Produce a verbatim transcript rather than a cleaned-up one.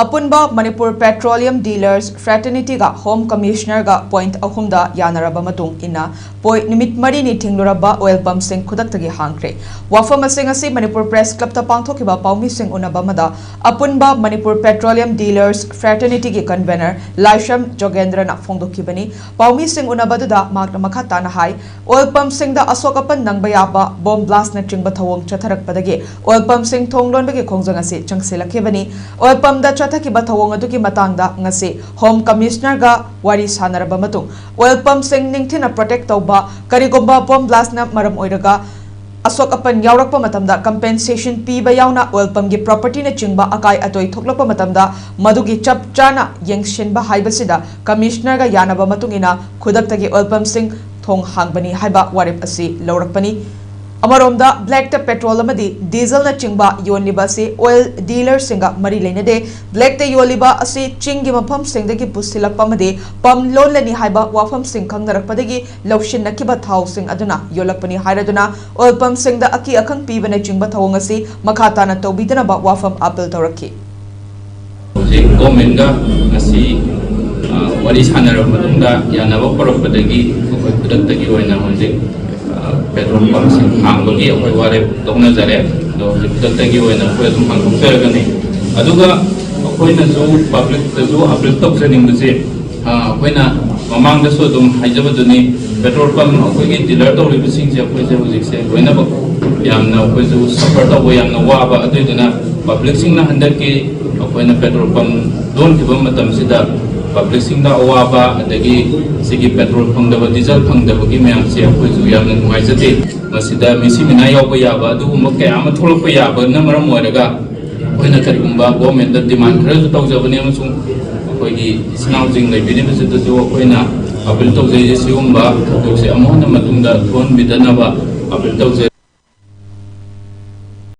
ꯑꯄꯨꯟꯕ Manipur petroleum ꯗꯤꯂꯔꯁ ꯐ꯭ꯔꯦꯇꯔꯅꯤꯇꯤꯒ home ꯀꯃꯤꯁꯅꯔꯒ point ꯑꯍꯨꯝꯗ ꯌꯥꯅꯔꯕ ꯃꯇꯨꯡ ꯏꯟꯅ, ꯄꯣꯏ-, ꯅꯨꯃꯤꯠ ꯃꯔꯤꯅꯤ ꯊꯤꯡꯂꯨꯔꯕ ꯑꯣꯏꯜ ꯄꯝꯞꯁꯤꯡ ꯈꯨꯗꯛꯇꯒꯤ ꯍꯥꯡꯈ꯭ꯔꯦ꯫ ꯋꯥꯐꯝ ꯑꯁꯤꯡ ꯑꯁꯤ ꯃꯅꯤꯄꯨꯔ ꯄ꯭ꯔꯦꯁ ꯀ꯭ꯂꯕꯇ ꯄꯥꯡꯊꯣꯛꯈꯤꯕ ꯄꯥꯎꯃꯤꯁꯤꯡ ꯎꯅꯕ ꯑꯃꯗ ꯑꯄꯨꯟꯕ ꯃꯅꯤꯄꯨꯔ ꯄꯦꯇ꯭ꯔꯣꯂꯤꯌꯝ ꯗꯤꯂꯔꯁ ꯐ꯭ꯔꯦꯇꯔꯅꯤꯇꯤꯒꯤ ꯀꯟꯚꯦꯅꯔ ꯂꯥꯏꯁ꯭ꯔꯝ ꯖꯣꯒꯦꯟꯗ꯭ꯔꯅ ꯐꯣꯡꯗꯣꯛꯈꯤꯕꯅꯤ꯫ ꯄꯥꯎꯃꯤꯁꯤꯡ ꯎꯅꯕꯗꯨꯗ ꯃꯍꯥꯛꯅ ꯃꯈꯥ ꯇꯥꯅ ꯍꯥꯏ, ꯑꯣꯏꯜ ꯄꯝꯞꯁꯤꯡꯗ ꯑꯁꯣꯛ ꯑꯄꯟ ꯅꯪꯕ ꯌꯥꯕ ꯕꯣꯝ ꯕ꯭ꯂꯥꯁꯅꯆꯤꯡꯕ ꯊꯧꯑꯣꯡ ꯆꯠꯊꯔꯛꯄꯗꯒꯤ ꯑꯣꯏꯜ ꯄꯝꯞꯁꯤꯡ ꯊꯣꯡ ꯂꯣꯟꯕꯒꯤ ꯈꯣꯡꯖꯪ ꯑꯁꯤ ꯆꯪꯁꯤꯜꯂꯛꯈꯤꯕꯅꯤ꯫ ꯑꯣꯏꯜ ꯄꯝꯞꯇ ꯆꯠꯊꯈꯤꯕ ꯊꯧꯑꯣꯡ ꯑꯗꯨꯒꯤ ꯃꯇꯥꯡꯗ ꯉꯁꯤ ꯍꯣꯝ ꯀꯃꯤꯁꯅꯔꯒ ꯋꯥꯔꯤ ꯁꯥꯟꯅꯔꯕ ꯃꯇꯨꯡ, ꯑꯣꯏꯜ ꯄꯝꯞꯁꯤꯡ ꯅꯤꯡꯊꯤꯅ ꯄ꯭ꯔꯣꯇꯦꯛ ꯇꯧꯕ, ꯀꯔꯤꯒꯨꯝꯕ ꯕꯣꯝ ꯕ꯭ꯂꯥꯁꯅ ꯃꯔꯝ ꯑꯣꯏꯔꯒ ꯑꯁꯣꯛ ꯑꯄꯟ ꯌꯥꯎꯔꯛꯄ ꯃꯇꯝꯗ ꯀꯝꯄꯦꯟꯁꯦꯁꯟ ꯄꯤꯕ ꯌꯥꯎꯅ ꯑꯣꯏꯜ ꯄꯝꯞꯀꯤ ꯄ꯭ꯔꯣꯄꯔꯇꯤꯅꯆꯤꯡꯕ ꯑꯀꯥꯏ ꯑꯇꯣꯏ ꯊꯣꯛꯂꯛꯄ ꯃꯇꯝꯗ ꯃꯗꯨꯒꯤ ꯆꯞ ꯆꯥꯅ ꯌꯦꯡꯁꯤꯟꯕ ꯍꯥꯏꯕꯁꯤꯗ ꯀꯃꯤꯁꯅꯔꯒ ꯌꯥꯅꯕ ꯃꯇꯨꯡ ꯏꯟꯅ ꯈꯨꯗꯛꯇꯒꯤ ꯑꯣꯏꯜ ꯄꯝꯞꯁꯤꯡ ꯊꯣꯡ ꯍꯥꯡꯕꯅꯤ ꯍꯥꯏꯕ ꯋꯥꯔꯦꯞ ꯑꯁꯤ ꯂꯧꯔꯛꯄꯅꯤ꯫ ꯑꯃꯔꯣꯝꯗ, ꯕ꯭ꯂꯦꯛꯇ ꯄꯦꯇ꯭ꯔꯣꯜ ꯑꯃꯗꯤ ꯗꯤꯖꯜꯅꯆꯤꯡꯕ ꯌꯣꯜꯂꯤꯕ ꯑꯁꯤ ꯑꯣꯏꯜ ꯗꯤꯂꯔꯁꯤꯡꯒ ꯃꯔꯤ ꯂꯩꯅꯗꯦ꯫ ꯕ꯭ꯂꯦꯛꯇ ꯌꯣꯜꯂꯤꯕ ꯑꯁꯤ ꯆꯤꯡꯒꯤ ꯃꯐꯝꯁꯤꯡꯗꯒꯤ ꯄꯨꯁꯤꯜꯂꯛꯄ ꯑꯃꯗꯤ ꯄꯝꯞ ꯂꯣꯜꯂꯅꯤ ꯍꯥꯏꯕ ꯋꯥꯐꯝꯁꯤꯡ ꯈꯪꯅꯔꯛꯄꯗꯒꯤ ꯂꯧꯁꯤꯟꯅꯈꯤꯕ ꯊꯥꯎꯁꯤꯡ ꯑꯗꯨꯅ ꯌꯣꯜꯂꯛꯄꯅꯤ ꯍꯥꯏꯔꯗꯨꯅ, ꯑꯣꯏꯜ ꯄꯝꯞꯁꯤꯡꯗ ꯑꯀꯤ ꯑꯈꯪ ꯄꯤꯕꯅꯆꯤꯡꯕ ꯊꯧꯑꯣꯡ ꯑꯁꯤ ꯃꯈꯥ ꯇꯥꯅ ꯇꯧꯕꯤꯗꯅꯕ ꯋꯥꯐꯝ ꯑꯥꯄꯤꯜ ꯇꯧꯔꯛꯈꯤ꯫ ꯍꯧꯖꯤꯛ ꯒꯣꯔꯃꯦꯟꯒ ꯉꯁꯤ, ꯑ, ꯋꯥꯔꯤ ꯁꯥꯟꯅꯔꯕ ꯃꯇꯨꯡꯗ ꯌꯥꯅꯕ ꯄꯨꯔꯛꯄꯗꯒꯤ ꯑꯩꯈꯣꯏ ꯈꯨꯗꯛꯇꯒꯤ ꯑꯣꯏꯅ ꯍꯧꯖꯤꯛ, ꯑ, ꯄꯦꯇ꯭ꯔꯣꯜ ꯄꯝꯞꯁꯤꯡ ꯍꯥꯡꯕꯒꯤ ꯑꯩꯈꯣꯏ ꯋꯥꯔꯦꯞ ꯂꯧꯅꯖꯔꯦ꯫ ꯑꯗꯣ ꯍꯧꯖꯤꯛ ꯈꯨꯗꯛꯇꯒꯤ ꯑꯣꯏꯅ ꯑꯩꯈꯣꯏ ꯑꯗꯨꯝ ꯍꯥꯡꯗꯣꯛꯆꯔꯒꯅꯤ꯫ ꯑꯗꯨꯒ ꯑꯩꯈꯣꯏꯅꯁꯨ ꯄꯕ꯭ꯂꯤꯛꯇꯁꯨ ꯑꯥꯄꯤꯜ ꯇꯧꯖꯅꯤꯡꯕꯁꯦ, ꯑ, ꯑꯩꯈꯣꯏꯅ ꯃꯃꯥꯡꯗꯁꯨ ꯑꯗꯨꯝ ꯍꯥꯏꯖꯕꯗꯨꯅꯤ, ꯄꯦꯇ꯭ꯔꯣꯜ ꯄꯝꯞ ꯑꯩꯈꯣꯏꯒꯤ ꯗꯤꯂꯔ ꯇꯧꯔꯤꯕꯁꯤꯡꯁꯦ ꯑꯩꯈꯣꯏꯁꯦ ꯍꯧꯖꯤꯛꯁꯦ ꯂꯣꯏꯅꯃꯛ ꯌꯥꯝꯅ ꯑꯩꯈꯣꯏꯁꯨ ꯁꯐꯔ ꯇꯧꯕ ꯌꯥꯝꯅ ꯋꯥꯕ, ꯑꯗꯨꯏꯗꯨꯅ ꯄꯕ꯭ꯂꯤꯛꯁꯤꯡꯅ ꯍꯟꯗꯛꯀꯤ ꯑꯩꯈꯣꯏꯅ ꯄꯦꯇ꯭ꯔꯣꯜ ꯄꯝꯞ ꯂꯣꯟꯈꯤꯕ ꯃꯇꯝꯁꯤꯗ ꯄꯕ꯭ꯂꯤꯛꯁꯤꯡꯗ ꯑꯋꯥꯕ, ꯑꯗꯒꯤ ꯁꯤꯒꯤ ꯄꯦꯇ꯭ꯔꯣꯜ ꯐꯪꯗꯕ, ꯗꯤꯖꯜ ꯐꯪꯗꯕꯒꯤ ꯃꯌꯥꯝꯁꯦ ꯑꯩꯈꯣꯏꯁꯨ ꯌꯥꯝꯅ ꯅꯨꯡꯉꯥꯏꯖꯗꯦ꯫ ꯃꯁꯤꯗ ꯃꯤꯁꯤ ꯃꯤꯅꯥ ꯌꯥꯎꯕ ꯌꯥꯕ ꯑꯗꯨꯒꯨꯝꯕ ꯀꯌꯥ ꯑꯃ ꯊꯣꯛꯂꯛꯄ ꯌꯥꯕꯅ ꯃꯔꯝ ꯑꯣꯏꯔꯒ ꯑꯩꯈꯣꯏꯅ ꯀꯔꯤꯒꯨꯝꯕ ꯒꯣꯔꯃꯦꯟꯗ ꯗꯤꯃꯥꯟ ꯈꯔꯁꯨ ꯇꯧꯖꯕꯅꯤ, ꯑꯃꯁꯨꯡ ꯑꯩꯈꯣꯏꯒꯤ ꯏꯆꯤꯟ ꯏꯅꯥꯎꯁꯤꯡ ꯂꯩꯕꯤꯔꯤꯕꯁꯤꯗꯁꯨ ꯑꯩꯈꯣꯏꯅ ꯑꯥꯄꯤꯜ ꯇꯧꯖꯩ, ꯁꯤꯒꯨꯝꯕ ꯊꯧꯗꯣꯛꯁꯦ ꯑꯃꯨꯛ ꯍꯟꯅ ꯃꯇꯨꯡꯗ ꯊꯣꯛꯍꯟꯕꯤꯗꯅꯕ ꯑꯥꯄꯤꯜ ꯇꯧꯖꯩ꯫